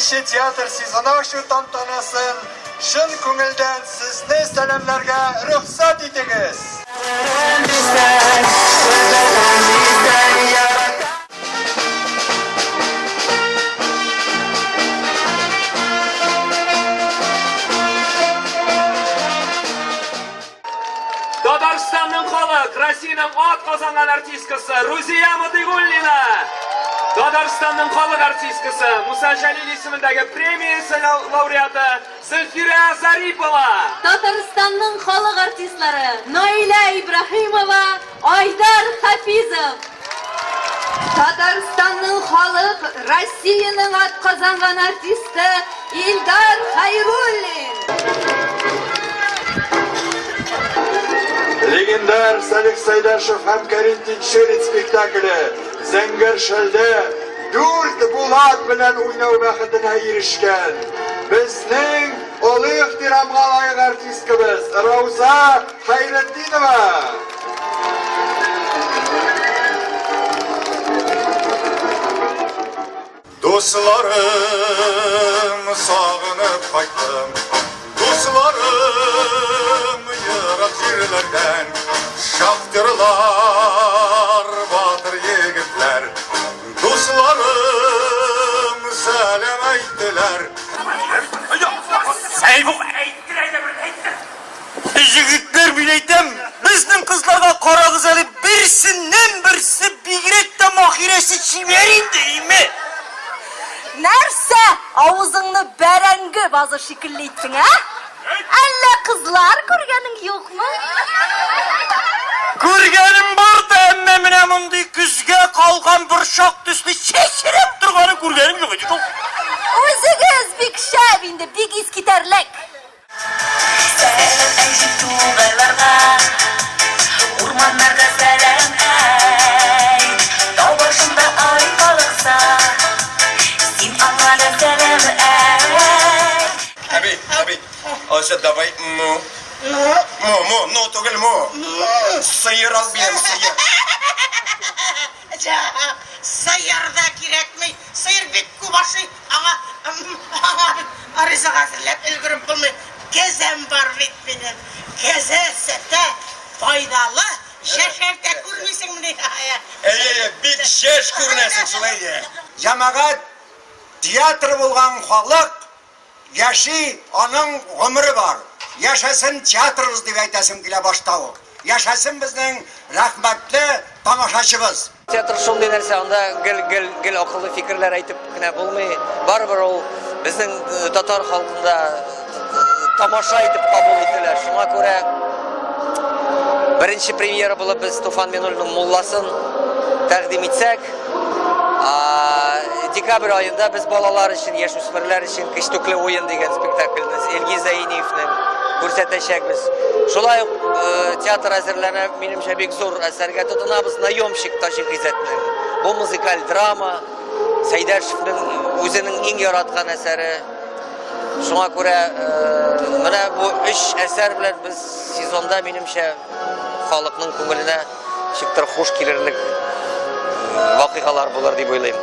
Икенче театр сезоны ачу тантанасын чын күңелдән сезне сәламләргә рөхсәт итегез! Татарстанның халык, Россиянең ат казанган артисткасы Рузия Мотыйгуллина! Татарстанның халык артисткасы Муса Җәлил исемендәге премиясе лауреаты Зөлфирә Зарипова! Татарстанның халык артистлары Наилә Ибраһимова, Айдар Хафизов! Татарстанның халык, Россиянең атказанган артисты Илдар Хәйруллин! Легендар Салих Сайдашев һәм Карин Тинчурин спектакле Зәңгәр шәлдә дүрт Булат белән уйнау бәхетенә ирешкән безнең олы ихтирамга лаек артисткабыз Рауза Хәйретдинова! Дусларым, сагынып кайттым, Дусларым, ерак җирләрдән, Шахтерлар, батыр егетләр, Дусларым, сәлам әйттеләр. Сәйфук, әйттер әйдә бер, әйттер. Җегетләр, мин әйтәм, безнең кызларга карагыз әле, берсеннән-берсе бигрәк тә Маһирәсе чибәр инде, име? Нәрсә, авызыңны бәрәңге базы шикелле иттең, ә? Әллә кызлар күргәнең юкмы? Күргәнем бар да, әмма менә мондый көзгә калган борчак төсле чәчрәп торганын күргәнем юк иде шул. Үзегез бик шәп инде, бик искитәрлек. Сәлам әй тугайларга, Урманнарга сәлам әй. Тау башында ай калыкса, Син аңа да сәлам әй. Әби, әби, алайса давай му. Му, му, ну түгел му. Сыер ал бирәм, сыер. Сыер да кирәкми. Сыер бик күп ашый. Аңа аңа ризык әзерләп өлгереп булмый. Кәзәм бар бит минем. Кәзә сөте файдалы. Яшәртә күрмисеңмени? Әйе, әйе, бик яшь күренәсең шул, әйе. Җәмәгать театры булган халык Яши, аның гомере бар. Яшәсен театрыбыз дип әйтәсем килә башта ук. Яшәсен безнең рәхмәтле тамашачыбыз. Театр шундый нәрсә, анда гел, гел, гел акыллы фикерләр әйтеп кенә булмый. Барыбер ул безнең э, татар халкында э, тамаша итеп кабул ителә. Шуңа күрә беренче премьера булып без Туфан Минуллинның Мулласын тәкъдим итсәк, Декабрь аенда без балалар өчен, яшүсмерләр өчен Кечтүкле уен дигән спектакльне Илгиз Зәйниевнең күрсәтәчәкбез. Шулай ук э, театр әзерләнә, минемчә, бик зур әсәргә тотынабыз. Наемщик Таҗи Гыйззәтнең. Бу музыкаль драма. Сәйдәшевнең үзенең иң яраткан әсәре. Шуңа күрә э, менә бу өч әсәр белән без сезонда, минемчә, халыкның күңеленә ничектер хуш килерлек вакыйгалар булыр дип уйлыйм.